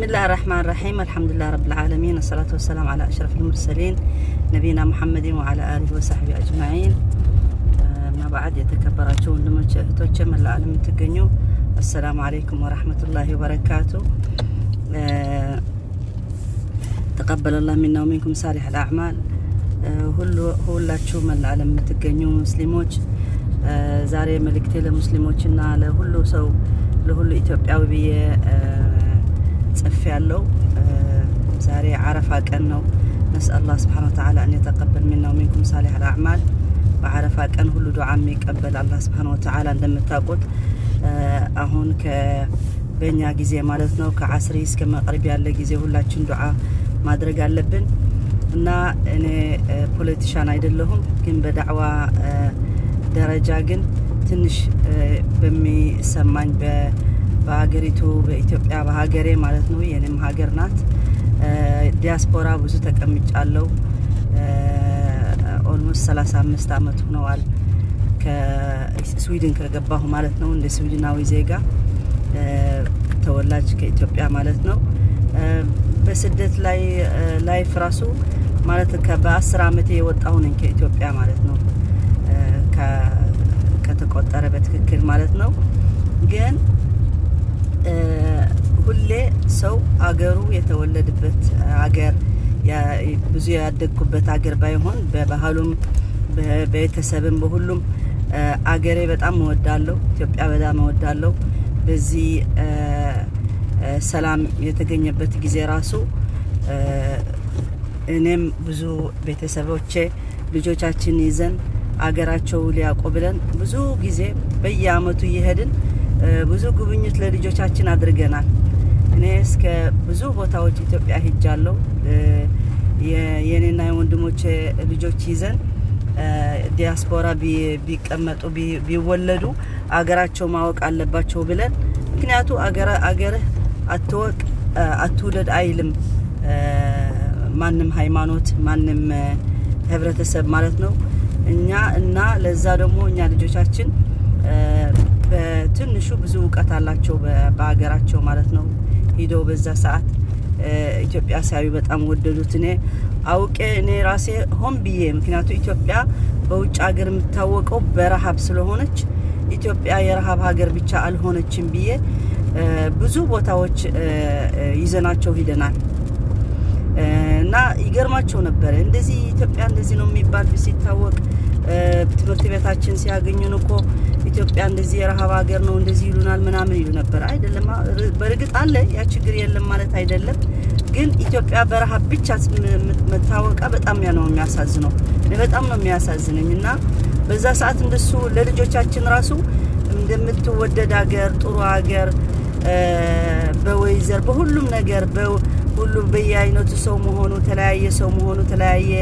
بسم الله الرحمن الرحيم، الحمد لله رب العالمين، الصلاة والسلام على أشرف المرسلين نبينا محمد وعلى آله وصحبه أجمعين، ما بعد። የተከበራችሁ ወንድሞች እህቶች፣ መላ ዓለም የምትገኙ السلام عليكم ورحمة الله وبركاته። تقبل الله منا ومنكم صالح الأعمال። ሁሉ ሁላችሁ መላ ዓለም የምትገኙ ሙስሊሞች፣ ዛሬ መልእክቴ ለሙስሊሞችና ለሁሉ ሰው፣ ለሁሉ ኢትዮጵያዊ ብዬ ጽፌ ያለው። ዛሬ ዓረፋ ቀን ነው። نسأل الله سبحانه وتعالى أن يتقبل منا ومنكم صالح الأعمال። በዓረፋ ቀን ሁሉ ዱዓ የሚቀበል አላህ سبحانه وتعالى። እንደምታውቁት አሁን በእኛ ጊዜ ማለት ነው ከዓስሪ እስከ መቅሪብ ያለ ጊዜ ሁላችን ዱዓ ማድረግ አለብን። እና እኔ politician አይደለሁም፣ ግን በዳዕዋ ደረጃ ግን ትንሽ በሚሰማኝ በሀገሪቱ፣ በኢትዮጵያ፣ በሀገሬ ማለት ነው፣ የኔም ሀገር ናት። ዲያስፖራ ብዙ ተቀምጫለሁ። Almost 35 አመት ሆነዋል ከስዊድን ከገባሁ ማለት ነው። እንደ ስዊድናዊ ዜጋ፣ ተወላጅ ከኢትዮጵያ ማለት ነው። በስደት ላይ life ራሱ ማለት በ10 አመቴ የወጣሁ ነኝ ከኢትዮጵያ ማለት ነው፣ ከተቆጠረ በትክክል ማለት ነው። ግን ሁሌ ሰው አገሩ፣ የተወለደበት አገር፣ ብዙ ያደግኩበት አገር ባይሆን በባህሉም በቤተሰብም በሁሉም አገሬ በጣም እወዳለሁ። ኢትዮጵያ በጣም እወዳለሁ። በዚህ ሰላም የተገኘበት ጊዜ ራሱ እኔም ብዙ ቤተሰቦቼ ልጆቻችን ይዘን አገራቸው ሊያውቁ ብለን ብዙ ጊዜ በየአመቱ እየሄድን ብዙ ጉብኝት ለልጆቻችን አድርገናል። እኔ እስከ ብዙ ቦታዎች ኢትዮጵያ ሂጃለሁ። የኔና የወንድሞቼ ልጆች ይዘን ዲያስፖራ ቢቀመጡ ቢወለዱ አገራቸው ማወቅ አለባቸው ብለን፣ ምክንያቱ አገርህ አትወቅ አትውደድ አይልም ማንም ሃይማኖት፣ ማንም ህብረተሰብ ማለት ነው። እኛ እና ለዛ ደግሞ እኛ ልጆቻችን በትንሹ ብዙ እውቀት አላቸው በሀገራቸው ማለት ነው። ሂደው በዛ ሰዓት ኢትዮጵያ ሲያዩ በጣም ወደዱት። እኔ አውቄ፣ እኔ ራሴ ሆን ብዬ፣ ምክንያቱ ኢትዮጵያ በውጭ ሀገር የምታወቀው በረሃብ ስለሆነች ኢትዮጵያ የረሃብ ሀገር ብቻ አልሆነችም ብዬ ብዙ ቦታዎች ይዘናቸው ሂደናል። እና ይገርማቸው ነበረ። እንደዚህ ኢትዮጵያ እንደዚህ ነው የሚባል ሲታወቅ፣ ትምህርት ቤታችን ሲያገኙን እኮ ኢትዮጵያ እንደዚህ የረሃብ ሀገር ነው፣ እንደዚህ ይሉናል ምናምን ይሉ ነበር። አይደለም፣ በእርግጥ አለ ያ ችግር፣ የለም ማለት አይደለም። ግን ኢትዮጵያ በረሃብ ብቻ መታወቋ በጣም ያ ነው የሚያሳዝነው። እኔ በጣም ነው የሚያሳዝነኝ። እና በዛ ሰዓት እንደሱ ለልጆቻችን ራሱ እንደምትወደድ ሀገር፣ ጥሩ ሀገር፣ በ weather፣ በሁሉም ነገር፣ ሁሉ በየአይነቱ ሰው መሆኑ፣ ተለያየ ሰው መሆኑ፣ ተለያየ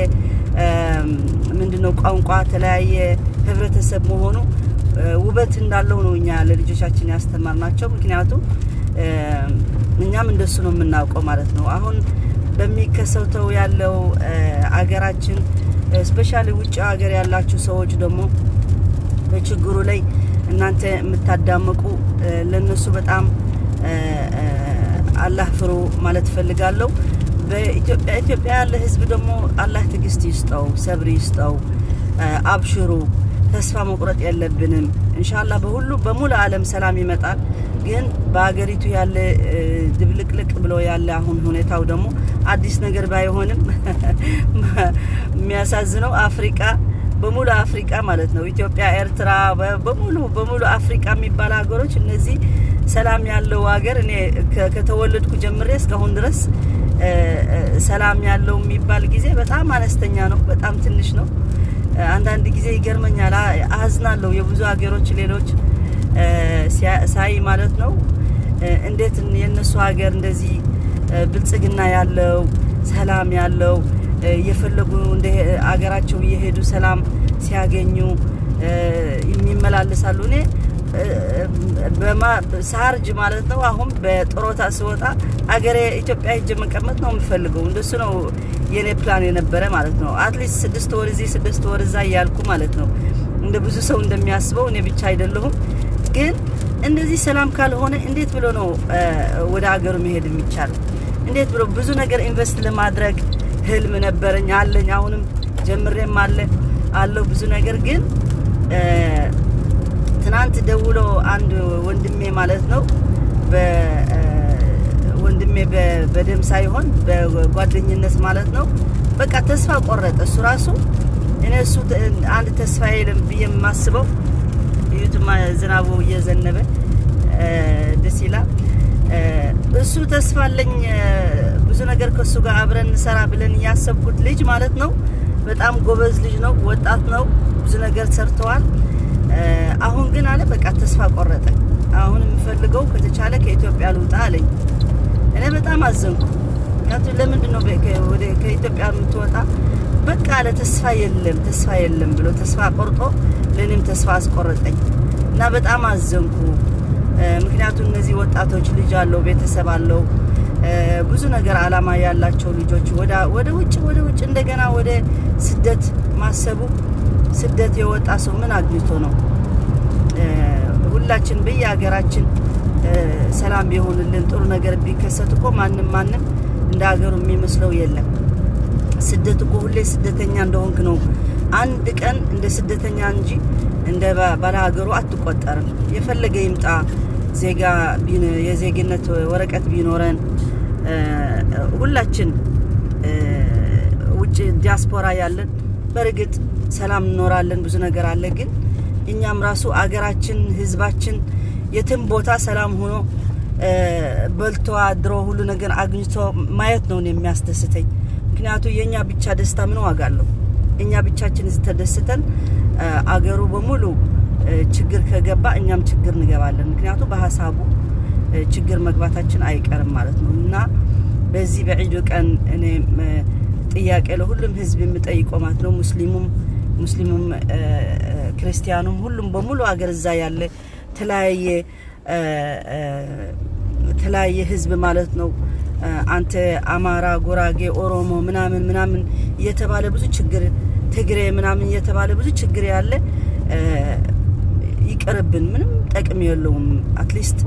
ምንድነው ቋንቋ፣ ተለያየ ህብረተሰብ መሆኑ ውበት እንዳለው ነው እኛ ለልጆቻችን ያስተማርናቸው። ምክንያቱም እኛም እንደሱ ነው የምናውቀው ማለት ነው። አሁን በሚከሰተው ያለው አገራችን፣ especially ውጭ ሀገር ያላችሁ ሰዎች ደግሞ በችግሩ ላይ እናንተ የምታዳምቁ ለነሱ በጣም አላህ ፍሩ ማለት እፈልጋለሁ። በኢትዮጵያ ኢትዮጵያ ያለ ህዝብ ደግሞ አላህ ትዕግስት ይስጠው፣ ሰብር ይስጠው። አብሽሩ፣ ተስፋ መቁረጥ የለብንም። ኢንሻአላህ በሁሉ በሙሉ ዓለም ሰላም ይመጣል። ግን በሀገሪቱ ያለ ድብልቅልቅ ብሎ ያለ አሁን ሁኔታው ደግሞ አዲስ ነገር ባይሆንም የሚያሳዝነው አፍሪካ በሙሉ፣ አፍሪካ ማለት ነው፣ ኢትዮጵያ፣ ኤርትራ፣ በሙሉ በሙሉ አፍሪካ የሚባል ሀገሮች እነዚህ ሰላም ያለው ሀገር እኔ ከተወለድኩ ጀምሬ እስካሁን ድረስ ሰላም ያለው የሚባል ጊዜ በጣም አነስተኛ ነው፣ በጣም ትንሽ ነው። አንዳንድ ጊዜ ይገርመኛል፣ አዝናለሁ። የብዙ ሀገሮች ሌሎች ሳይ ማለት ነው፣ እንዴት የእነሱ ሀገር እንደዚህ ብልጽግና ያለው፣ ሰላም ያለው፣ እየፈለጉ እንደ አገራቸው እየሄዱ ሰላም ሲያገኙ የሚመላለሳሉ። እኔ ሳርጅ ማለት ነው፣ አሁን በጡረታ ስወጣ አገሬ ኢትዮጵያ ሄጄ መቀመጥ ነው የምፈልገው። እንደሱ ነው የኔ ፕላን የነበረ ማለት ነው። At least 6 ወር እዚህ፣ 6 ወር እዛ እያልኩ ማለት ነው። እንደ ብዙ ሰው እንደሚያስበው እኔ ብቻ አይደለሁም። ግን እንደዚህ ሰላም ካልሆነ እንዴት ብሎ ነው ወደ ሀገሩ መሄድ የሚቻለው? እንዴት ብሎ ብዙ ነገር invest ለማድረግ ህልም ነበረኝ አለኝ፣ አሁንም ጀምሬም አለው ብዙ ነገር። ግን ትናንት ደውሎ አንድ ወንድሜ ማለት ነው፣ ወንድሜ በደም ሳይሆን በጓደኝነት ማለት ነው፣ በቃ ተስፋ ቆረጠ እሱ ራሱ። እኔ እሱ አንድ ተስፋ የለም ብዬ የማስበው፣ እዩትማ ዝናቡ እየዘነበ ደስ ይላል። እሱ ተስፋ አለኝ ብዙ ነገር ከእሱ ጋር አብረን እንሰራ ብለን እያሰብኩት ልጅ ማለት ነው። በጣም ጎበዝ ልጅ ነው፣ ወጣት ነው፣ ብዙ ነገር ሰርተዋል። አሁን ግን አለ በቃ ተስፋ ቆረጠ። አሁን የምፈልገው ከተቻለ ከኢትዮጵያ ልውጣ አለኝ። እኔ በጣም አዘንኩ። ምክንያቱም ለምንድን ነው ከኢትዮጵያ የምትወጣ? በቃ አለ ተስፋ የለም፣ ተስፋ የለም ብሎ ተስፋ ቆርጦ ለእኔም ተስፋ አስቆረጠኝ እና በጣም አዘንኩ። ምክንያቱም እነዚህ ወጣቶች ልጅ አለው፣ ቤተሰብ አለው፣ ብዙ ነገር አላማ ያላቸው ልጆች ወደ ውጭ ወደ ውጭ እንደገና ወደ ስደት ማሰቡ፣ ስደት የወጣ ሰው ምን አግኝቶ ነው? ሁላችን በየሀገራችን ሰላም ቢሆንልን፣ ጥሩ ነገር ቢከሰት እኮ ማንም ማንም እንደ ሀገሩ የሚመስለው የለም። ስደት እኮ ሁሌ ስደተኛ እንደሆንክ ነው። አንድ ቀን እንደ ስደተኛ እንጂ እንደ ባለ ሀገሩ አትቆጠርም። የፈለገ ይምጣ ዜጋ፣ የዜግነት ወረቀት ቢኖረን፣ ሁላችን ውጭ ዲያስፖራ ያለን በእርግጥ ሰላም እንኖራለን፣ ብዙ ነገር አለ። ግን እኛም ራሱ አገራችን ህዝባችን የትም ቦታ ሰላም ሆኖ በልቶ አድሮ ሁሉ ነገር አግኝቶ ማየት ነው የሚያስደስተኝ። ምክንያቱ የኛ ብቻ ደስታ ምን ዋጋ አለው? እኛ ብቻችን ተደስተን አገሩ በሙሉ ችግር ከገባ እኛም ችግር እንገባለን። ምክንያቱ በሀሳቡ ችግር መግባታችን አይቀርም ማለት ነው። እና በዚህ በዒዱ ቀን እኔ ጥያቄ ለሁሉም ህዝብ የምጠይቀው ማለት ነው፣ ሙስሊሙም ክርስቲያኑም ሁሉም በሙሉ አገር እዛ ያለ ተለያየ ህዝብ ማለት ነው። አንተ አማራ፣ ጉራጌ፣ ኦሮሞ ምናምን ምናምን እየተባለ ብዙ ችግር፣ ትግሬ ምናምን እየተባለ ብዙ ችግር ያለ ይቅርብን። ምንም ጠቅም የለውም። At least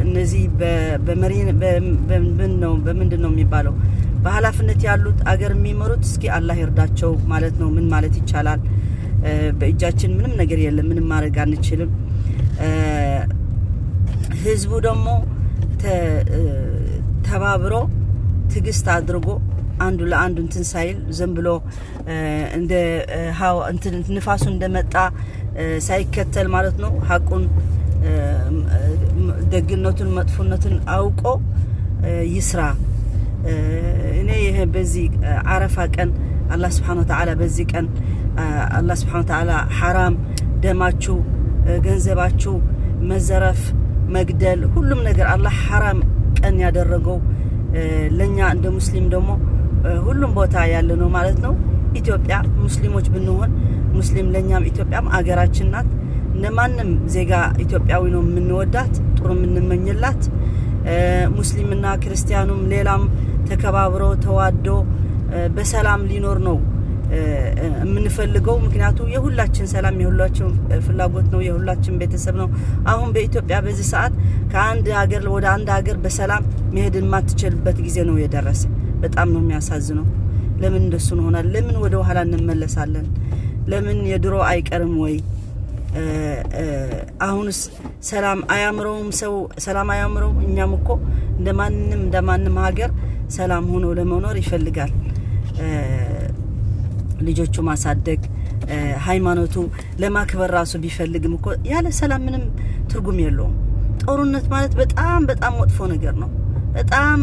እነዚህ በመሪ ነው በምንድን ነው የሚባለው በኃላፊነት ያሉት አገር የሚመሩት እስኪ አላህ ይርዳቸው ማለት ነው። ምን ማለት ይቻላል? በእጃችን ምንም ነገር የለም። ምንም ማድረግ አንችልም። ህዝቡ ደግሞ ተባብሮ ትዕግስት አድርጎ አንዱ ለአንዱ እንትን ሳይል፣ ዝም ብሎ እንደ እንትን ንፋሱ እንደመጣ ሳይከተል ማለት ነው፣ ሀቁን ደግነቱን መጥፎነቱን አውቆ ይስራ። እኔ ይሄ በዚህ አረፋ ቀን አላህ ስብሐነ ወተዓላ፣ በዚህ ቀን አላህ ስብሐነ ወተዓላ ሐራም ደማችሁ፣ ገንዘባችሁ መዘረፍ፣ መግደል፣ ሁሉም ነገር አላህ ሐራም ቀን ያደረገው ለኛ እንደ ሙስሊም ደግሞ ሁሉም ቦታ ያለ ነው ማለት ነው። ኢትዮጵያ ሙስሊሞች ብንሆን ሙስሊም ለኛም ኢትዮጵያም አገራችን ናት። እንደማንም ዜጋ ኢትዮጵያዊ ነው የምንወዳት፣ ጥሩ የምንመኝላት። ሙስሊምና ክርስቲያኑም ሌላም ተከባብሮ ተዋዶ በሰላም ሊኖር ነው የምንፈልገው። ምክንያቱ የሁላችን ሰላም የሁላችን ፍላጎት ነው፣ የሁላችን ቤተሰብ ነው። አሁን በኢትዮጵያ በዚህ ሰዓት ከአንድ ሀገር ወደ አንድ ሀገር በሰላም መሄድ የማትችልበት ጊዜ ነው የደረሰ። በጣም ነው የሚያሳዝነው። ለምን እንደሱ እንሆናለን? ለምን ወደ ኋላ እንመለሳለን? ለምን የድሮ አይቀርም ወይ? አሁንስ ሰላም አያምረውም? ሰው ሰላም አያምረውም? እኛም እኮ እንደማንም እንደማንም ሀገር ሰላም ሆኖ ለመኖር ይፈልጋል። ልጆቹ ማሳደግ፣ ሃይማኖቱ ለማክበር ራሱ ቢፈልግም እኮ ያለ ሰላም ምንም ትርጉም የለውም። ጦርነት ማለት በጣም በጣም መጥፎ ነገር ነው። በጣም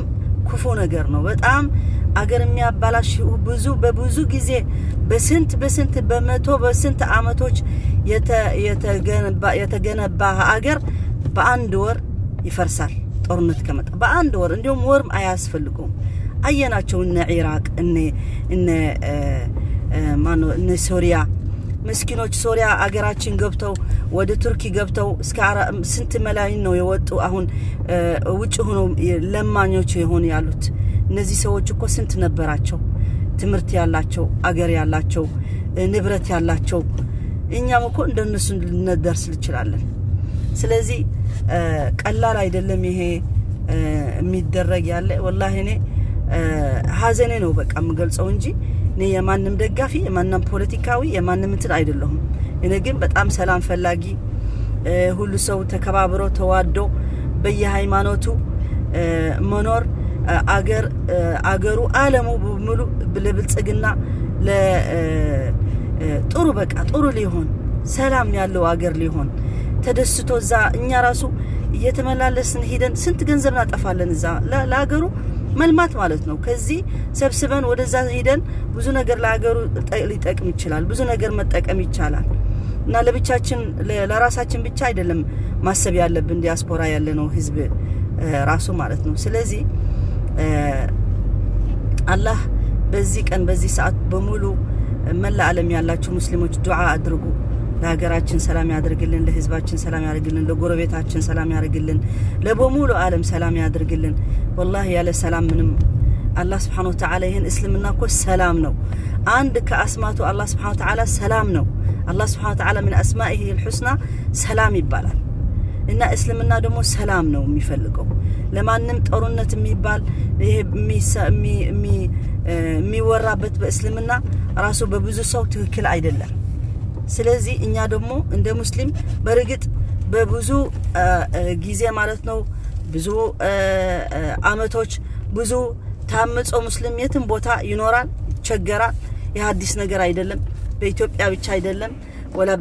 ክፉ ነገር ነው። በጣም አገር የሚያባላሽ፣ ብዙ በብዙ ጊዜ በስንት በስንት በመቶ በስንት አመቶች የተገነባ አገር በአንድ ወር ይፈርሳል። ጦርነት ከመጣ በአንድ ወር፣ እንዲሁም ወርም አያስፈልገውም። አየናቸው እነ ኢራቅ፣ እነ ማነው፣ እነ ሶሪያ፣ ምስኪኖች ሶሪያ አገራችን ገብተው ወደ ቱርኪ ገብተው እስከ ስንት መላይን ነው የወጡ፣ አሁን ውጭ ሆነው ለማኞች የሆኑ ያሉት። እነዚህ ሰዎች እኮ ስንት ነበራቸው፣ ትምህርት ያላቸው፣ አገር ያላቸው፣ ንብረት ያላቸው። እኛም እኮ እንደነሱ ልንደርስ እንችላለን። ስለዚህ ቀላል አይደለም ይሄ የሚደረግ ያለ። ወላሂ እኔ ሀዘኔ ነው በቃ የምገልጸው እንጂ እኔ የማንም ደጋፊ፣ የማንም ፖለቲካዊ፣ የማንም እንትን አይደለሁም። እኔ ግን በጣም ሰላም ፈላጊ፣ ሁሉ ሰው ተከባብሮ ተዋዶ በየሃይማኖቱ መኖር፣ አገር አገሩ አለሙ በሙሉ ለብልጽግና ጥሩ በቃ ጥሩ ሊሆን፣ ሰላም ያለው አገር ሊሆን፣ ተደስቶ እዛ እኛ ራሱ እየተመላለስን ሂደን ስንት ገንዘብ እናጠፋለን እዛ ለሀገሩ መልማት ማለት ነው። ከዚህ ሰብስበን ወደዛ ሂደን ብዙ ነገር ለሀገሩ ሊጠቅም ይችላል። ብዙ ነገር መጠቀም ይቻላል። እና ለብቻችን ለራሳችን ብቻ አይደለም ማሰብ ያለብን፣ ዲያስፖራ ያለነው ህዝብ ራሱ ማለት ነው። ስለዚህ አላህ በዚህ ቀን በዚህ ሰዓት በሙሉ መላ ዓለም ያላችሁ ሙስሊሞች ዱዓ አድርጉ። ለሀገራችን ሰላም ያድርግልን፣ ለህዝባችን ሰላም ያድርግልን፣ ለጎረቤታችን ሰላም ያድርግልን፣ ለበሙሉ ዓለም ሰላም ያድርግልን። ወላሂ ያለ ሰላም ምንም፣ አላህ ስብሓነሁ ወተዓላ ይህን እስልምና እኮ ሰላም ነው። አንድ ከአስማቱ አላህ ስብሓነሁ ወተዓላ ሰላም ነው። አላህ ስብሓነሁ ወተዓላ ምን አስማኢሂ ልሑስና ሰላም ይባላል። እና እስልምና ደግሞ ሰላም ነው የሚፈልገው። ለማንም ጦርነት የሚባል ይሄ የሚወራበት በእስልምና ራሱ በብዙ ሰው ትክክል አይደለም። ስለዚህ እኛ ደግሞ እንደ ሙስሊም በእርግጥ በብዙ ጊዜ ማለት ነው፣ ብዙ አመቶች ብዙ ታምጾ ሙስሊም የትም ቦታ ይኖራል፣ ይቸገራል። ይህ አዲስ ነገር አይደለም። በኢትዮጵያ ብቻ አይደለም፣ ወላ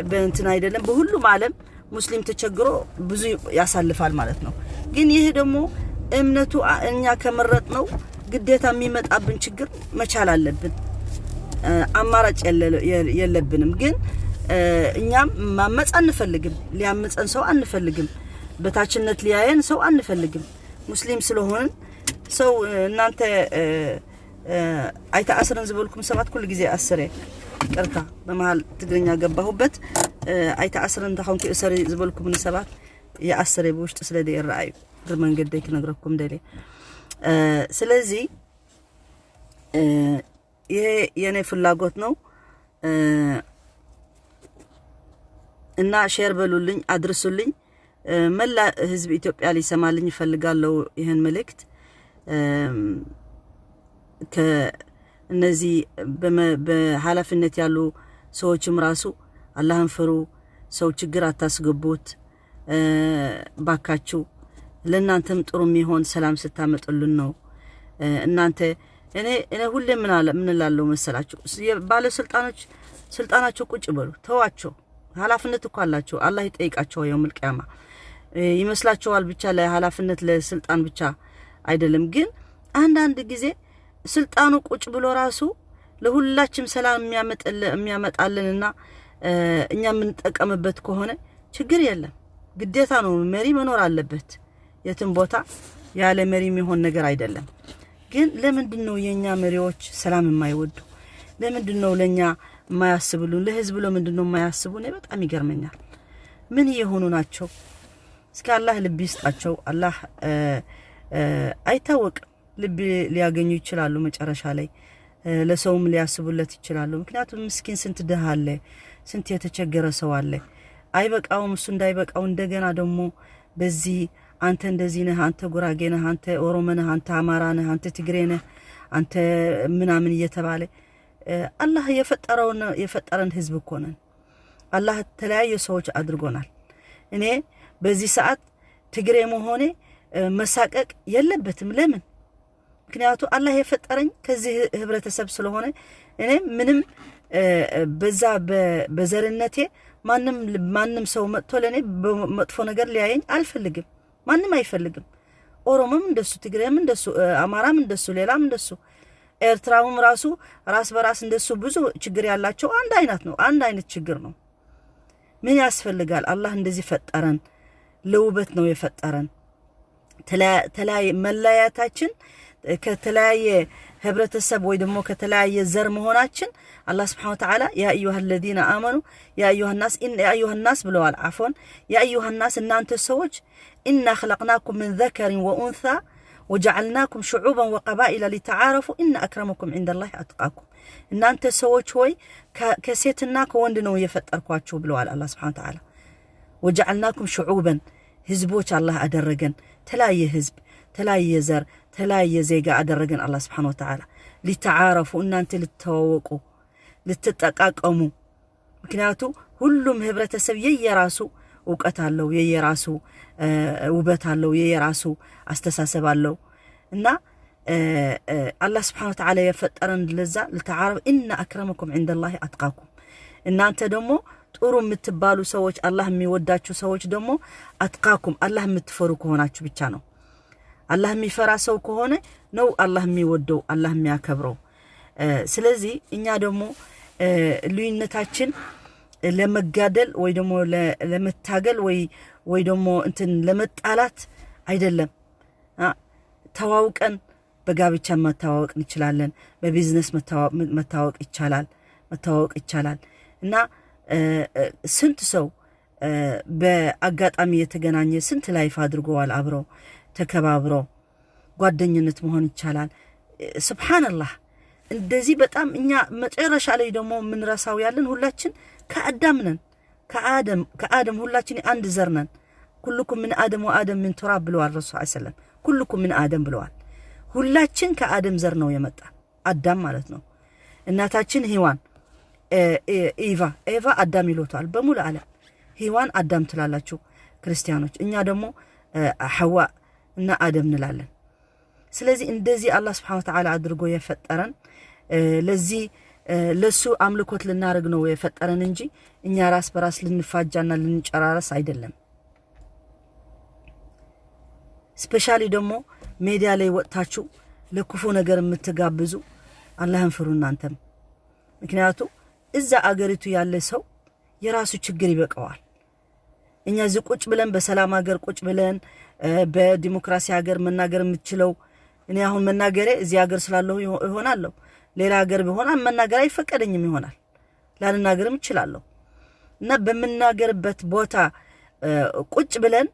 በእንትን አይደለም። በሁሉም ዓለም ሙስሊም ተቸግሮ ብዙ ያሳልፋል ማለት ነው። ግን ይህ ደግሞ እምነቱ እኛ ከመረጥ ነው ግዴታ የሚመጣብን ችግር መቻል አለብን። አማራጭ የለብንም። ግን እኛም ማመፅ አንፈልግም። ሊያምፀን ሰው አንፈልግም። በታችነት ሊያየን ሰው አንፈልግም። ሙስሊም ስለሆንን ሰው እናንተ ኣይተኣስረን ዝበልኩም ሰባት ኩሉ ግዜ ኣስረ፣ ቅርታ በመሃል ትግርኛ ገባሁበት። ኣይተኣስረን እንተኾንኩ እሰሪ ዝበልኩም ንሰባት ይኣስረ ብውሽጢ ስለ ዘይረኣዩ መንገደይ ክነግረኩም ደልየ። ስለዚህ ይሄ የኔ ፍላጎት ነው እና share በሉልኝ፣ አድርሱልኝ። መላ ህዝብ ኢትዮጵያ ሊሰማልኝ እፈልጋለሁ ይህን መልእክት። ከእነዚህ በኃላፊነት ያሉ ሰዎችም ራሱ አላህን ፍሩ፣ ሰው ችግር አታስገቡት ባካችሁ። ለእናንተም ጥሩ የሚሆን ሰላም ስታመጡልን ነው። እናንተ እኔ ሁሌ ምን እላለሁ መሰላችሁ? ባለስልጣኖች ስልጣናቸው ቁጭ በሉ፣ ተዋቸው። ኃላፊነት እኮ አላቸው። አላህ ይጠይቃቸው የውመል ቂያማ። ይመስላቸዋል ብቻ ለኃላፊነት ለስልጣን ብቻ አይደለም። ግን አንዳንድ ጊዜ ስልጣኑ ቁጭ ብሎ ራሱ ለሁላችንም ሰላም የሚያመጣልንና እኛ የምንጠቀምበት ከሆነ ችግር የለም። ግዴታ ነው፣ መሪ መኖር አለበት። የትም ቦታ ያለ መሪ የሚሆን ነገር አይደለም። ግን ለምንድን ነው የኛ መሪዎች ሰላም የማይወዱ? ለምንድን ነው ለኛ የማያስብሉን? ለህዝብ ለምንድን ነው የማያስቡ? እኔ በጣም ይገርመኛል። ምን እየሆኑ ናቸው? እስኪ አላህ ልብ ይስጣቸው። አላህ አይታወቅም፣ ልብ ሊያገኙ ይችላሉ። መጨረሻ ላይ ለሰውም ሊያስቡለት ይችላሉ። ምክንያቱም ምስኪን ስንት ድሃ አለ፣ ስንት የተቸገረ ሰው አለ። አይበቃውም፣ እሱ እንዳይበቃው እንደገና ደግሞ በዚህ አንተ እንደዚህ ነህ፣ አንተ ጉራጌ ነህ፣ አንተ ኦሮሞ ነህ፣ አንተ አማራ ነህ፣ አንተ ትግሬ ነህ፣ አንተ ምናምን እየተባለ፣ አላህ የፈጠረውን የፈጠረን ህዝብ እኮ ነን። አላህ የተለያዩ ሰዎች አድርጎናል። እኔ በዚህ ሰዓት ትግሬ መሆኔ መሳቀቅ የለበትም። ለምን? ምክንያቱ አላህ የፈጠረኝ ከዚህ ህብረተሰብ ስለሆነ እኔ ምንም በዛ በዘርነቴ ማንም ማንም ሰው መጥቶ ለእኔ መጥፎ ነገር ሊያየኝ አልፈልግም። ማንም አይፈልግም። ኦሮሞም እንደሱ፣ ትግሬም እንደሱ፣ አማራም እንደሱ፣ ሌላም እንደሱ፣ ኤርትራውም ራሱ ራስ በራስ እንደሱ ብዙ ችግር ያላቸው አንድ አይነት ነው። አንድ አይነት ችግር ነው። ምን ያስፈልጋል? አላህ እንደዚህ ፈጠረን፣ ለውበት ነው የፈጠረን። ተለያየ መለያየታችን ከተለያየ ህብረተሰብ ወይ ደግሞ ከተለያየ ዘር መሆናችን አላህ ስብሐነ ወተዓላ ያ አዩሃ ለዚነ አመኑ ያ አዩሃ ናስ፣ ያ አዩሃ ናስ ብለዋል። ዓፎን፣ ያ አዩሃ ናስ እናንተ ሰዎች፣ ኢና ኸለቅናኩም ምን ዘከሪን ወኡንሳ ወጀዐልናኩም ሽዑበን ወቀባኢለ ሊተዓረፉ ኢነ አክረመኩም ዒንደላሂ አትቃኩም። እናንተ ሰዎች ሆይ ከሴትና ከወንድ ነው የፈጠርኳችሁ ብለዋል አላህ ስብሐነ ወተዓላ። ወጀዐልናኩም ሽዑበን ህዝቦች አላህ አደረገን። ተለያየ ህዝብ፣ ተለያየ ዘር፣ ተለያየ ዜጋ አደረገን አላህ ስብሓነሁ ወተዓላ። ሊተዓረፉ እናንተ ልትተዋወቁ፣ ልትጠቃቀሙ። ምክንያቱ ሁሉም ህብረተሰብ የየራሱ እውቀት አለው፣ የየራሱ ውበት አለው፣ የየራሱ አስተሳሰብ አለው። እና አላህ ስብሓነሁ ወተዓላ የፈጠረን ለዛ ልተዓረፍ። ኢነ አክረመኩም ዒንደላሂ አትቃኩም። እናንተ ደግሞ ጥሩ የምትባሉ ሰዎች፣ አላህ የሚወዳችሁ ሰዎች ደግሞ አትቃኩም አላህ የምትፈሩ ከሆናችሁ ብቻ ነው። አላህ የሚፈራ ሰው ከሆነ ነው አላህ የሚወደው፣ አላህ የሚያከብረው። ስለዚህ እኛ ደግሞ ልዩነታችን ለመጋደል ወይ ደግሞ ለመታገል ወይ ደግሞ እንትን ለመጣላት አይደለም። ተዋውቀን በጋብቻ መተዋወቅ እንችላለን። በቢዝነስ መታወቅ ይቻላል መተዋወቅ ይቻላል። እና ስንት ሰው በአጋጣሚ የተገናኘ ስንት life አድርገዋል፣ አብረው ተከባብረው ጓደኝነት መሆን ይቻላል። ስብሓንላህ፣ እንደዚህ በጣም እኛ መጨረሻ ላይ ደግሞ የምንረሳው ያለን ሁላችን ከአዳም ነን። ከአደም ሁላችን አንድ ዘር ነን። كلكم من آدم وآدم من تراب ብለዋል ረሱል ሰለም። كلكم من آدم ብለዋል። ሁላችን ከአደም ዘር ነው የመጣ፣ አዳም ማለት ነው። እናታችን ሔዋን ኢቫ፣ ኤቫ አዳም ይሎታል በሙሉ ዓለም። ሔዋን አዳም ትላላችሁ ክርስቲያኖች፣ እኛ ደግሞ ሐዋ እና አደም እንላለን። ስለዚህ እንደዚህ አላህ ስብሐነ ወተዓላ አድርጎ የፈጠረን ለዚህ ለሱ አምልኮት ልናደርግ ነው የፈጠረን እንጂ እኛ ራስ በራስ ልንፋጃና ልንጨራረስ አይደለም። Specially ደግሞ ሜዲያ ላይ ወጥታችሁ ለክፉ ነገር የምትጋብዙ አላህን ፍሩ እናንተም። ምክንያቱ እዛ አገሪቱ ያለ ሰው የራሱ ችግር ይበቃዋል። እኛ እዚህ ቁጭ ብለን፣ በሰላም ሀገር ቁጭ ብለን፣ በዲሞክራሲ ሀገር መናገር የምችለው እኔ አሁን መናገሬ እዚህ ሀገር ስላለሁ ይሆናለሁ። ሌላ ሀገር ቢሆን መናገር አይፈቀደኝም ይሆናል፣ ላልናገርም እችላለሁ። እና በምናገርበት ቦታ ቁጭ ብለን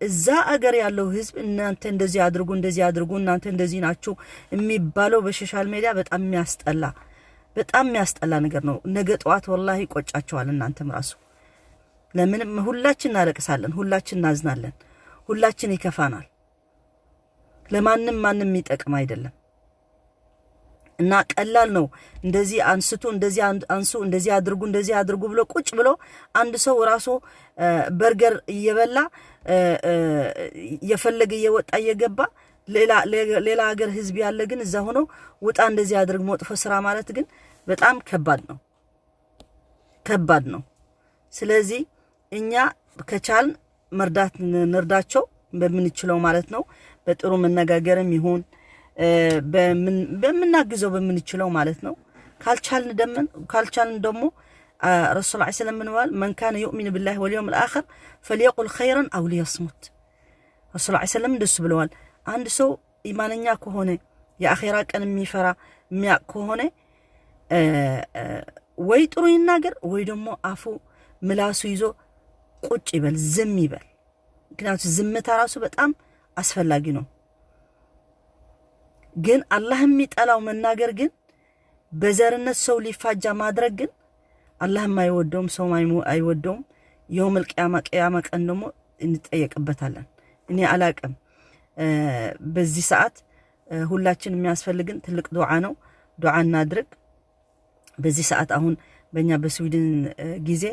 እዛ አገር ያለው ህዝብ እናንተ እንደዚህ አድርጉ፣ እንደዚህ አድርጉ፣ እናንተ እንደዚህ ናችሁ የሚባለው በ social media በጣም የሚያስጠላ፣ በጣም የሚያስጠላ ነገር ነው። ነገ ጠዋት ወላሂ ይቆጫቸዋል። እናንተም ራሱ ለምንም ሁላችን እናለቅሳለን፣ ሁላችን እናዝናለን፣ ሁላችን ይከፋናል። ለማንም ማንም የሚጠቅም አይደለም። እና ቀላል ነው። እንደዚህ አንስቱ፣ እንደዚህ አንሱ፣ እንደዚህ አድርጉ፣ እንደዚህ አድርጉ ብሎ ቁጭ ብሎ አንድ ሰው ራሱ በርገር እየበላ፣ እየፈለገ እየወጣ እየገባ፣ ሌላ ሀገር ህዝብ ያለ ግን እዛ ሆኖ ውጣ፣ እንደዚህ አድርግ፣ መጥፎ ስራ ማለት ግን በጣም ከባድ ነው፣ ከባድ ነው። ስለዚህ እኛ ከቻልን መርዳት እንርዳቸው በምንችለው ማለት ነው። በጥሩ መነጋገርም ይሁን በምናግዘው በምንችለው ማለት ነው። ካልቻልን ደግሞ ረሱል ዐለይሂ ሰላም ምን ብለዋል? من كان يؤمن بالله واليوم الآخر فليقل خيرا أو ليصمت። ረሱል ዐለይሂ ሰላም እንደሱ ብለዋል። አንድ ሰው ኢማነኛ ከሆነ፣ የአኼራ ቀን የሚፈራ የሚያውቅ ከሆነ ወይ ጥሩ ይናገር ወይ ደግሞ አፉ ምላሱ ይዞ ቁጭ ይበል፣ ዝም ይበል። ምክንያቱም ዝምታ ራሱ በጣም አስፈላጊ ነው። ግን አላህ የሚጠላው መናገር ግን፣ በዘርነት ሰው ሊፋጃ ማድረግ ግን አላህም አይወደውም፣ ሰውም አይወደውም። የውመል ቅያማ፣ ቅያማ ቀን ደግሞ እንጠየቅበታለን። እኔ አላቅም። በዚህ ሰዓት ሁላችን የሚያስፈልግን ትልቅ ዱዓ ነው። ዱዓ እናድርግ። በዚህ ሰዓት አሁን በእኛ በስዊድን ጊዜ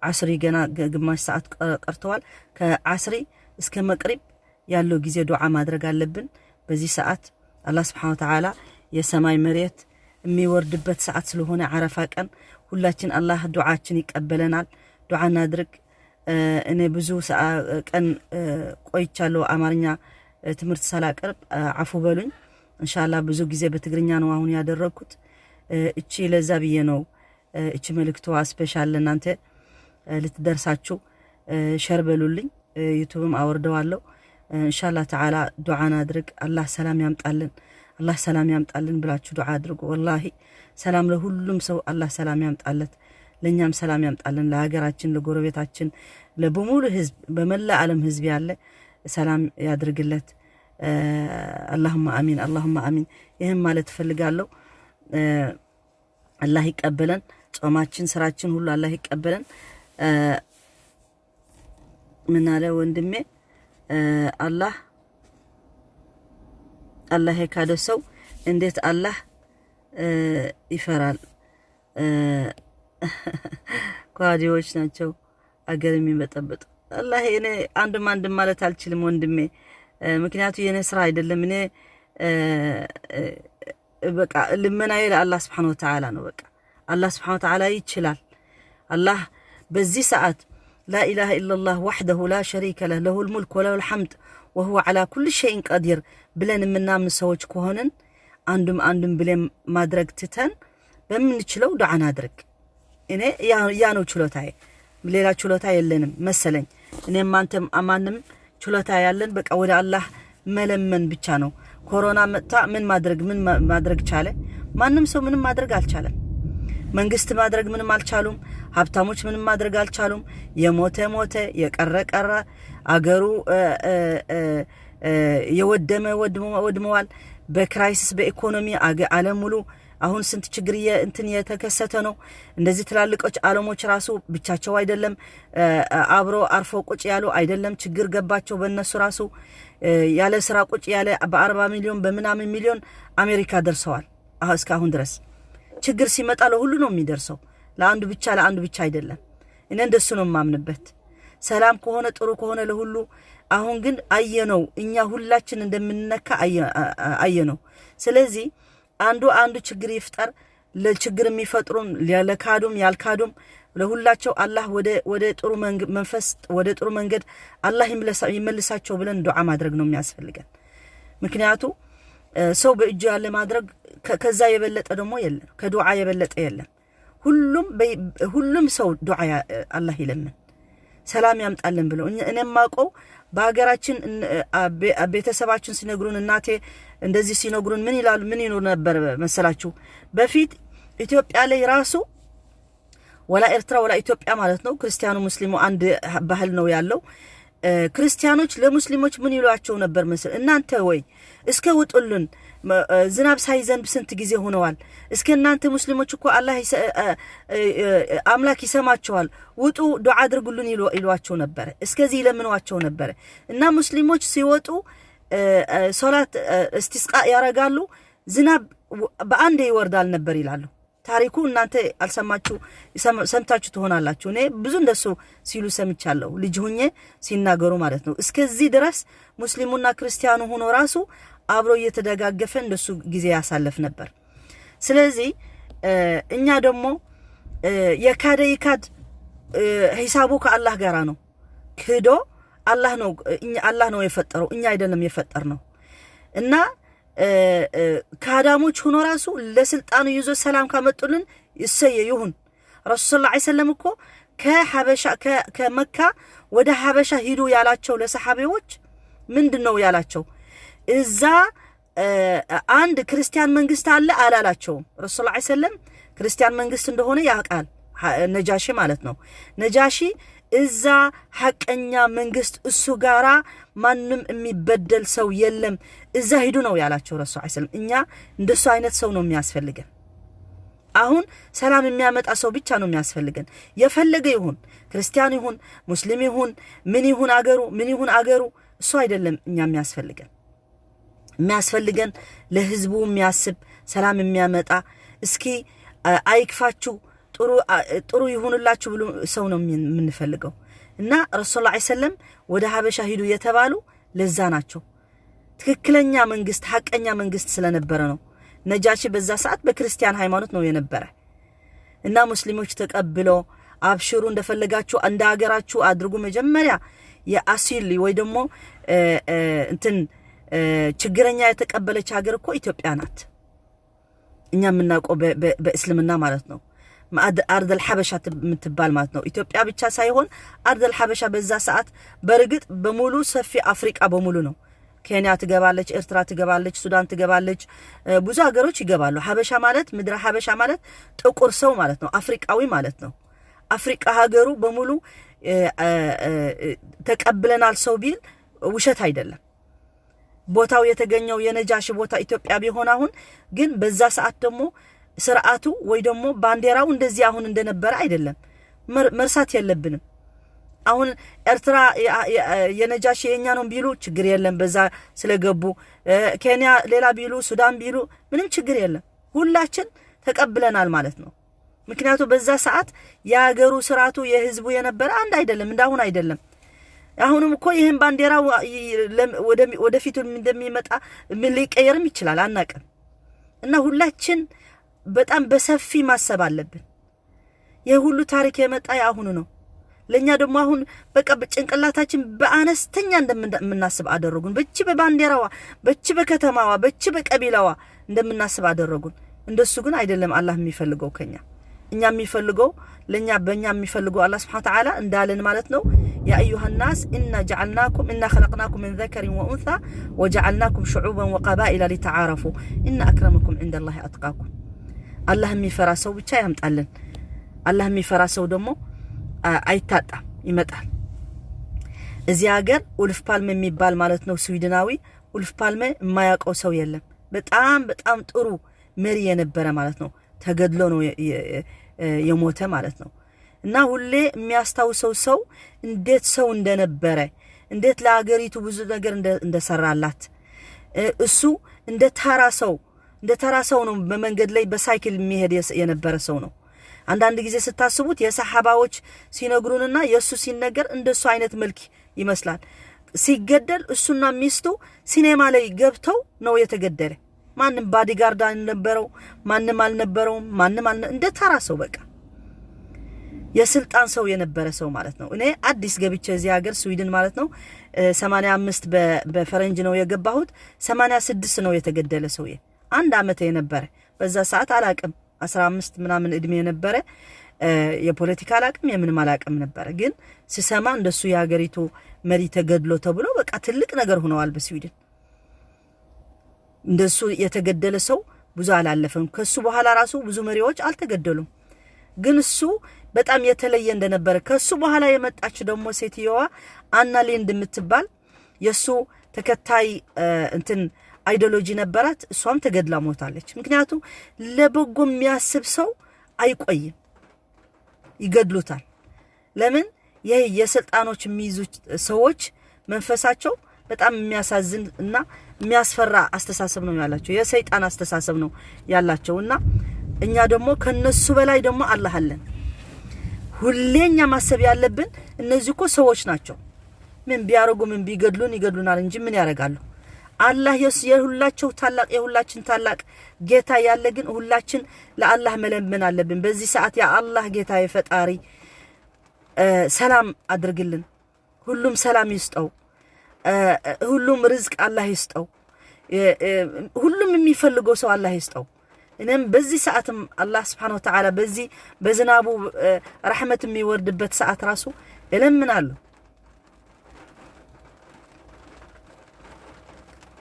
ዓስሪ ገና ግማሽ ሰዓት ቀርተዋል። ከዓስሪ እስከ መቅሪብ ያለው ጊዜ ዱዓ ማድረግ አለብን። በዚህ ሰዓት አላህ ስብሓነ ወተዓላ የሰማይ መሬት የሚወርድበት ሰዓት ስለሆነ ዓረፋ ቀን ሁላችን አላህ ዱዓችን ይቀበለናል። ዱዓ እናድርግ። እኔ ብዙ ቀን ቆይቻለሁ አማርኛ ትምህርት ሳላቀርብ፣ አፉ በሉኝ። እንሻላ ብዙ ጊዜ በትግርኛ ነው አሁን ያደረግኩት። እቺ ለዛ ብዬ ነው እቺ መልእክቷ special ለእናንተ ልትደርሳችሁ share በሉልኝ። YouTube ም አወርደዋለሁ። እንሻላ ተዓላ ዱዓ እናድርግ። አላህ ሰላም ያምጣልን፣ አላህ ሰላም ያምጣልን ብላችሁ ዱዓ አድርጉ። ወላሂ ሰላም ለሁሉም ሰው አላህ ሰላም ያምጣለት፣ ለእኛም ሰላም ያምጣልን፣ ለሀገራችን፣ ለጎረቤታችን፣ ለበሙሉ ህዝብ፣ በመላ ዓለም ህዝብ ያለ ሰላም ያድርግለት። አላሁማ አሚን፣ አላሁማ አሚን። ይህም ማለት እፈልጋለሁ። አላህ ይቀበለን። ጾማችን፣ ስራችን ሁሉ አላህ ይቀበለን። ምን አለ ወንድሜ? አላህ አላህ የካደ ሰው እንዴት አላህ ይፈራል? ኳዲዎች ናቸው አገር የሚበጠብጡ። አላህ እኔ አንድም አንድም ማለት አልችልም ወንድሜ፣ ምክንያቱ የኔ ስራ አይደለም። እኔ በቃ ልመናዬ ለአላህ ስብሓን ወተዓላ ነው። በቃ አላህ ስብሓን ወተዓላ ይችላል። አላህ በዚህ ሰዓት لا إله إلا الله وحده لا شريك له له الملك وله الحمد وهو على كل شيء قدير ብለን የምናምን ሰዎች ከሆንን አንዱም አንዱም ብለን ማድረግ ትተን በምንችለው ዱዓ እናድርግ። እኔ ያ ነው ችሎታዬ፣ ሌላ ችሎታ የለንም መሰለኝ። እኔም አንተም ማንም ችሎታ ያለን በቃ ወደ አላህ መለመን ብቻ ነው። ኮሮና መጥታ ምን ማድረግ ቻለ? ማንም ሰው ምንም ማድረግ አልቻለም። መንግስት ማድረግ ምንም አልቻሉም። ሀብታሞች ምንም ማድረግ አልቻሉም። የሞተ ሞተ፣ የቀረ ቀረ። አገሩ የወደመ ወድመዋል። በ crisis በኢኮኖሚ ዓለም ሙሉ አሁን ስንት ችግር እንትን የተከሰተ ነው። እንደዚህ ትላልቆች ዓለሞች ራሱ ብቻቸው አይደለም፣ አብሮ አርፎ ቁጭ ያሉ አይደለም። ችግር ገባቸው በእነሱ ራሱ። ያለ ስራ ቁጭ ያለ በ40 ሚሊዮን በምናምን ሚሊዮን አሜሪካ ደርሰዋል። እስካሁን ድረስ ችግር ሲመጣ ለሁሉ ነው የሚደርሰው፣ ለአንዱ ብቻ አይደለም። እኔ እንደሱ ነው የማምንበት። ሰላም ከሆነ፣ ጥሩ ከሆነ ለሁሉ። አሁን ግን አየነው፣ እኛ ሁላችን እንደምንነካ አየነው። ስለዚህ አንዱ አንዱ ችግር ይፍጠር፣ ለችግር የሚፈጥሩም፣ ለካዱም ያልካዱም ለሁላቸው አላህ ወደ ጥሩ መንፈስ፣ ወደ ጥሩ መንገድ አላህ ይመልሳቸው ብለን ዱዓ ማድረግ ነው የሚያስፈልገን። ምክንያቱ ሰው በእጁ ያለ ማድረግ ከዛ የበለጠ ደግሞ የለም፣ ከዱዓ የበለጠ የለም። ሁሉም ሰው ዱዓ አላህ ይለምን፣ ሰላም ያምጣልን ብለው። እኔ የማውቀው በሀገራችን ቤተሰባችን ሲነግሩን፣ እናቴ እንደዚህ ሲነግሩን ምን ይላሉ? ምን ይሉ ነበር መሰላችሁ? በፊት ኢትዮጵያ ላይ ራሱ፣ ወላ ኤርትራ ወላ ኢትዮጵያ ማለት ነው፣ ክርስቲያኑ ሙስሊሙ አንድ ባህል ነው ያለው። ክርስቲያኖች ለሙስሊሞች ምን ይሏቸው ነበር መሰል? እናንተ ወይ እስከ ውጡልን፣ ዝናብ ሳይዘንብ ስንት ጊዜ ሆነዋል። እስከ እናንተ ሙስሊሞች እኮ አላህ አምላክ ይሰማቸዋል፣ ውጡ ዱዓ አድርጉልን ይሏቸው ነበረ። እስከዚህ ይለምኗቸው ነበረ። እና ሙስሊሞች ሲወጡ ሶላት እስቲስቃ ያረጋሉ፣ ዝናብ በአንዴ ይወርዳል ነበር ይላሉ። ታሪኩ እናንተ አልሰማችሁ፣ ሰምታችሁ ትሆናላችሁ። እኔ ብዙ እንደሱ ሲሉ ሰምቻለሁ፣ ልጅ ሁኜ ሲናገሩ ማለት ነው። እስከዚህ ድረስ ሙስሊሙና ክርስቲያኑ ሆኖ ራሱ አብሮ እየተደጋገፈ እንደሱ ጊዜ ያሳለፍ ነበር። ስለዚህ እኛ ደግሞ የካደ ይካድ፣ ሂሳቡ ከአላህ ጋራ ነው። ክዶ አላህ ነው የፈጠረው፣ እኛ አይደለም የፈጠርነው። እና ካዳሞች ሆኖ ራሱ ለስልጣኑ ይዞ ሰላም ካመጡልን እሰየ ይሁን። ረሱል ሰለላሁ ዐለይሂ ወሰለም እኮ ከሐበሻ ከመካ ወደ ሐበሻ ሂዱ ያላቸው ለሰሓቢዎች ምንድን ነው ያላቸው? እዛ አንድ ክርስቲያን መንግስት አለ አላላቸውም። ረሱል ዐለይሂ ወሰለም ክርስቲያን መንግስት እንደሆነ ያውቃል። ነጃሺ ማለት ነው። ነጃሺ እዛ ሐቀኛ መንግስት፣ እሱ ጋራ ማንም የሚበደል ሰው የለም፣ እዛ ሂዱ ነው ያላቸው ረሱል ዐለይሂ ወሰለም። እኛ እንደሱ አይነት ሰው ነው የሚያስፈልገን። አሁን ሰላም የሚያመጣ ሰው ብቻ ነው የሚያስፈልገን። የፈለገ ይሁን፣ ክርስቲያን ይሁን፣ ሙስሊም ይሁን፣ ምን ይሁን አገሩ፣ ምን ይሁን አገሩ፣ እሱ አይደለም እኛ የሚያስፈልገን። የሚያስፈልገን ለህዝቡ የሚያስብ፣ ሰላም የሚያመጣ፣ እስኪ አይክፋችሁ፣ ጥሩ ጥሩ ይሁንላችሁ ብሎ ሰው ነው የምንፈልገው። እና ረሱል ዐለይሂ ሰለም ወደ ሀበሻ ሂዱ የተባሉ ለዛ ናቸው። ትክክለኛ መንግስት፣ ሐቀኛ መንግስት ስለነበረ ነው። ነጃሺ በዛ ሰዓት በክርስቲያን ሃይማኖት ነው የነበረ እና ሙስሊሞች ተቀብለው አብሽሩ፣ እንደፈለጋችሁ እንደ ሀገራችሁ አድርጉ። መጀመሪያ የአሲል ወይ ደግሞ እንትን ችግረኛ የተቀበለች ሀገር እኮ ኢትዮጵያ ናት። እኛ የምናውቀው በእስልምና ማለት ነው። አርደል ሐበሻ የምትባል ማለት ነው። ኢትዮጵያ ብቻ ሳይሆን አርደል ሐበሻ በዛ ሰዓት በእርግጥ በሙሉ ሰፊ አፍሪቃ በሙሉ ነው። ኬንያ ትገባለች፣ ኤርትራ ትገባለች፣ ሱዳን ትገባለች፣ ብዙ ሀገሮች ይገባሉ። ሀበሻ ማለት፣ ምድረ ሀበሻ ማለት ጥቁር ሰው ማለት ነው፣ አፍሪቃዊ ማለት ነው። አፍሪቃ ሀገሩ በሙሉ ተቀብለናል ሰው ቢል ውሸት አይደለም። ቦታው የተገኘው የነጃሺ ቦታ ኢትዮጵያ ቢሆን፣ አሁን ግን በዛ ሰዓት ደግሞ ስርዓቱ ወይ ደግሞ ባንዲራው እንደዚህ አሁን እንደነበረ አይደለም። መርሳት የለብንም። አሁን ኤርትራ የነጃሺ የኛ ነው ቢሉ ችግር የለም፣ በዛ ስለገቡ። ኬንያ ሌላ ቢሉ፣ ሱዳን ቢሉ ምንም ችግር የለም። ሁላችን ተቀብለናል ማለት ነው። ምክንያቱ በዛ ሰዓት የሀገሩ ስርዓቱ የህዝቡ የነበረ አንድ አይደለም፣ እንዳሁን አይደለም። አሁንም እኮ ይህን ባንዲራ ወደፊቱ እንደሚመጣ ምን ሊቀየርም ይችላል፣ አናቅም። እና ሁላችን በጣም በሰፊ ማሰብ አለብን። ይህ ሁሉ ታሪክ የመጣ የአሁኑ ነው። ለኛ ደግሞ አሁን በቃ ጭንቅላታችን በአነስተኛ እንደምናስብ አደረጉን። በቺ በባንዲራዋ፣ በቺ በከተማዋ፣ በቺ በቀቢላዋ እንደምናስብ አደረጉን። እንደሱ ግን አይደለም አላህ የሚፈልገው ከኛ። እኛ የሚፈልገው ለኛ በእኛ የሚፈልገው አላህ سبحانه وتعالى እንዳለን ማለት ነው፣ يا أيها الناس إنا جعلناكم إنا خلقناكم من ذكر وأنثى وجعلناكم شعوبا وقبائل لتعارفوا إن أكرمكم عند الله أتقاكم። አላህ የሚፈራ ሰው ብቻ ያምጣልን። አላህ የሚፈራ ሰው ደግሞ አይታጣም፣ ይመጣል። እዚህ ሀገር ኡልፍ ፓልሜ የሚባል ማለት ነው ስዊድናዊ ኡልፍ ፓልሜ የማያውቀው ሰው የለም። በጣም በጣም ጥሩ መሪ የነበረ ማለት ነው። ተገድሎ ነው የሞተ ማለት ነው። እና ሁሌ የሚያስታውሰው ሰው እንዴት ሰው እንደነበረ፣ እንዴት ለሀገሪቱ ብዙ ነገር እንደሰራላት፣ እሱ እንደ ተራ ሰው ነው በመንገድ ላይ በሳይክል የሚሄድ የነበረ ሰው ነው። አንዳንድ ጊዜ ስታስቡት የሰሓባዎች ሲነግሩንና የእሱ ሲነገር እንደሱ አይነት መልክ ይመስላል። ሲገደል እሱና ሚስቱ ሲኔማ ላይ ገብተው ነው የተገደለ። ማንም bodyguard አልነበረው፣ ማንም አልነበረውም። ማንም እንደ ተራ ሰው በቃ የስልጣን ሰው የነበረ ሰው ማለት ነው። እኔ አዲስ ገብቼ እዚህ ሀገር ስዊድን ማለት ነው 85 በፈረንጅ ነው የገባሁት። 86 ነው የተገደለ ሰውዬ። አንድ አመት የነበረ በዛ ሰዓት አላቅም፣ 15 ምናምን እድሜ የነበረ፣ የፖለቲካ አላቅም፣ የምንም አላቅም ነበረ። ግን ስሰማ እንደሱ የሀገሪቱ መሪ ተገድሎ ተብሎ በቃ ትልቅ ነገር ሆነዋል በስዊድን። እንደሱ የተገደለ ሰው ብዙ አላለፈም። ከሱ በኋላ ራሱ ብዙ መሪዎች አልተገደሉም። ግን እሱ በጣም የተለየ እንደነበረ፣ ከሱ በኋላ የመጣች ደግሞ ሴትየዋ አና ሊንድ የምትባል የእሱ ተከታይ እንትን ideology ነበራት። እሷም ተገድላ ሞታለች። ምክንያቱም ለበጎ የሚያስብ ሰው አይቆይም፣ ይገድሉታል። ለምን? ይህ የስልጣኖች የሚይዙ ሰዎች መንፈሳቸው በጣም የሚያሳዝን እና የሚያስፈራ አስተሳሰብ ነው ያላቸው፣ የሰይጣን አስተሳሰብ ነው ያላቸው። እና እኛ ደግሞ ከነሱ በላይ ደግሞ አላህ አለን። ሁሌ እኛ ማሰብ ያለብን እነዚህ እኮ ሰዎች ናቸው። ምን ቢያደርጉ፣ ምን ቢገድሉን፣ ይገድሉናል እንጂ ምን ያደርጋሉ? አላህ የሁላቸው ታላቅ፣ የሁላችን ታላቅ ጌታ ያለ ግን ሁላችን ለአላህ መለመን አለብን። በዚህ ሰዓት ያ አላህ፣ ጌታ የፈጣሪ፣ ሰላም አድርግልን። ሁሉም ሰላም ይስጠው። ሁሉም ርዝቅ አላህ ይስጠው። ሁሉም የሚፈልገው ሰው አላህ ይስጠው። እኔም በዚህ ሰዓትም አላህ سبحانه وتعالى በዚህ በዝናቡ ረሕመት የሚወርድበት ሰዓት ራሱ እለምናለሁ።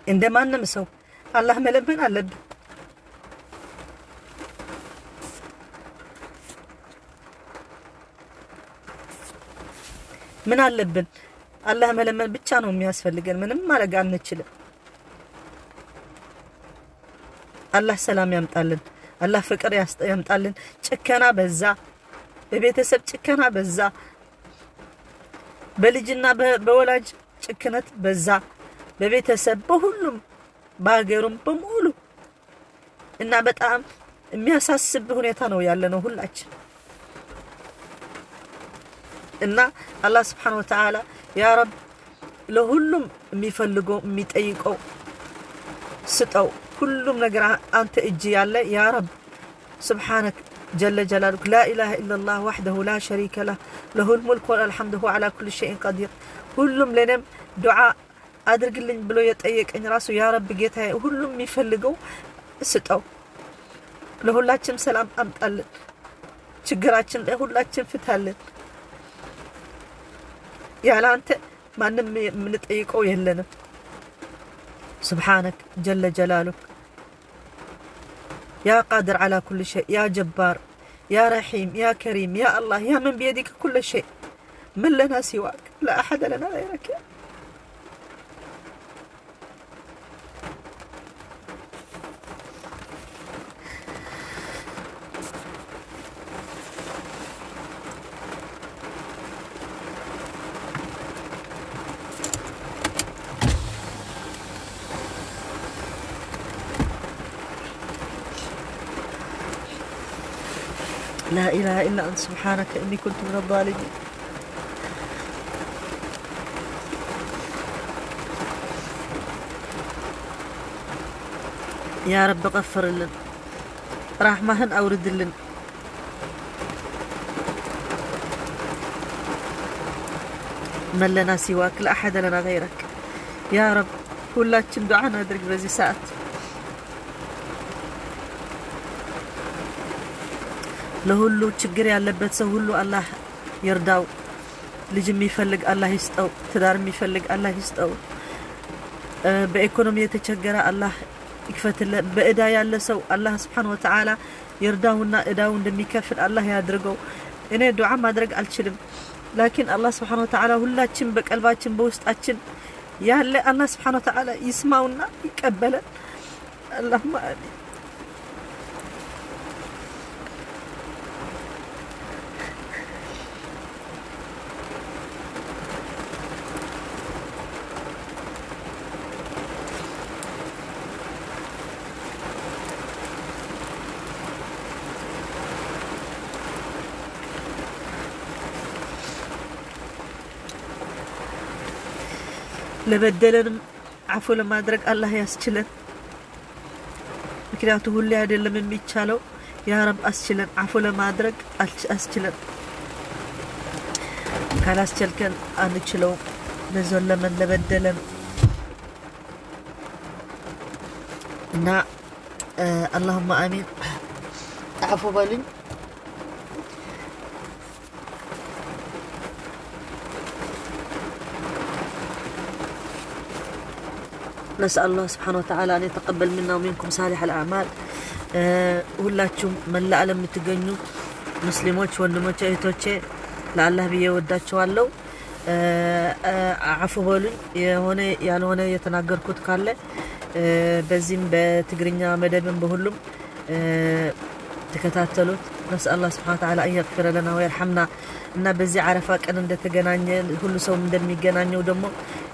እንደ ማንም ሰው አላህ መለመን አለብን። ምን አለብን? አላህ መለመን ብቻ ነው የሚያስፈልገን። ምንም ማድረግ አንችልም። አላህ ሰላም ያምጣልን። አላህ ፍቅር ያምጣልን። ጭከና በዛ፣ በቤተሰብ ጭከና በዛ፣ በልጅና በወላጅ ጭክነት በዛ፣ በቤተሰብ፣ በሁሉም፣ በሀገሩም በሙሉ። እና በጣም የሚያሳስብ ሁኔታ ነው ያለነው ሁላችን። እና አላህ سبحانه وتعالى يا رب ለሁሉም የሚፈልገው የሚጠይቀው ስጠው። ሁሉም ነገር አንተ እጅ ያለ يا رب፣ سبحانك جل جلالك، لا إله إلا الله وحده لا شريك له، له الملك وله الحمد، هو على كل شيء قدير። ሁሉም ለኔም ዱዓ አድርግልኝ ብሎ የጠየቀኝ ራሱ يا رب ጌታዬ ሁሉም የሚፈልገው ስጠው። ለሁላችን ሰላም አምጣልን። ችግራችን ለሁላችን ፍታልን። ያለ አንተ ማንም የምንጠይቀው የለንም። سبحانك جل جلالك، يا قادر على كل شيء، يا جبار، يا رحيم، يا كريم، يا الله، يا من بيدك كل شيء، من لنا سواك؟ لا أحد لنا غيرك. لا إله إلا أنت سبحانك إني كنت من الظالمين. يا رب غفرልን፣ ራህማህን አውርድልን። من لنا سواك لا أحد لنا غيرك يا رب። ሁላችን ዱዓ እናድርግ በዚህ ሰዓት። ለሁሉ ችግር ያለበት ሰው ሁሉ አላህ ይርዳው። ልጅ የሚፈልግ አላህ ይስጠው። ትዳር የሚፈልግ አላህ ይስጠው። በኢኮኖሚ የተቸገረ አላህ ይክፈትለት። በእዳ ያለ ሰው አላህ سبحانه وتعالى ይርዳውና እዳው እንደሚከፍል አላህ ያድርገው። እኔ ዱዓ ማድረግ አልችልም፣ لكن አላህ سبحانه وتعالى ሁላችን በቀልባችን በውስጣችን ያለ አላህ سبحانه وتعالى ይስማውና ይቀበለን። اللهم آمين። ለበደለንም አፉ ለማድረግ አላህ ያስችለን። ምክንያቱ ሁሌ አይደለም የሚቻለው። ያ ረብ አስችለን፣ አፉ ለማድረግ አስችለን። ካላስቸልከን አንችለውም። ለዘለመን ለበደለን እና አላሁመ አሚን። አፉ በሉኝ። نسأل الله سبحانه وتعالى أن يتقبل منا ومنكم صالح الأعمال። ሁላችሁም መላ ዓለም የምትገኙ ሙስሊሞች ወንድሞቼ፣ እህቶቼ ለአላህ ብዬ ወዳችኋለሁ። አፉ በሉኝ። የሆነ ያልሆነ የተናገርኩት ካለ በዚህም በትግርኛ መደብም በሁሉም ተከታተሉት። نسأل الله سبحانه وتعالى أن يغفر لنا ويرحمنا። እና በዚህ አረፋ ቀን እንደተገናኘ ሁሉ ሰው እንደሚገናኘው ደግሞ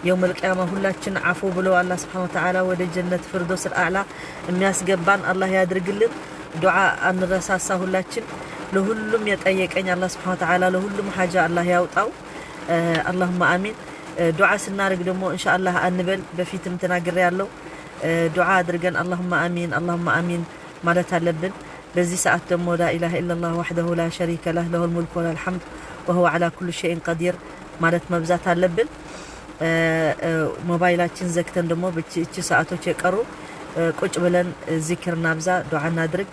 يوم القيامة ሁላችን አፉ ብሎ አላህ سبحانه وتعالى ወደ ጀነት فردوس الأعلى የሚያስገባን አላህ ያድርግልን። ዱዓ አንረሳሳ። ሁላችን ለሁሉም የጠየቀኝ አላህ سبحانه وتعالى ለሁሉም ሀጃ አላህ ያውጣው። اللهم آمين። ዱዓ ስናደርግ ደግሞ ኢንሻአላህ አንበል። በፊትም ተናግሬ ያለው ዱዓ አድርገን اللهم آمين اللهم آمين ማለት አለብን። በዚህ ሰዓት ደግሞ لا إله إلا الله وحده لا شريك له له الملك وله الحمد وهو على كل شيء قدير ማለት መብዛት አለብን። ሞባይላችን ዘግተን ደግሞ እቺ ሰዓቶች የቀሩ ቁጭ ብለን ዚክር እናብዛ፣ ዱዓ እናድርግ።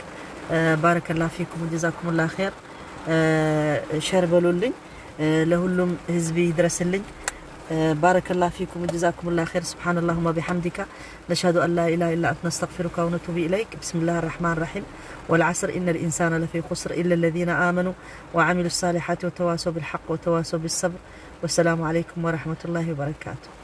بارك الله فيكم جزاكم الله خير። share በሉልኝ፣ ለሁሉም ህዝብ ይድረስልኝ። بارك الله فيكم جزاكم الله خير። سبحان اللهم بحمدك نشهد أن لا إله إلا أنت نستغفرك ونتوب إليك። بسم الله الرحمن الرحيم والعصر إن الإنسان لفي خسر إلا الذين آمنوا وعملوا الصالحات وتواصوا بالحق وتواصوا بالصبر። والسلام عليكم ورحمة الله وبركاته።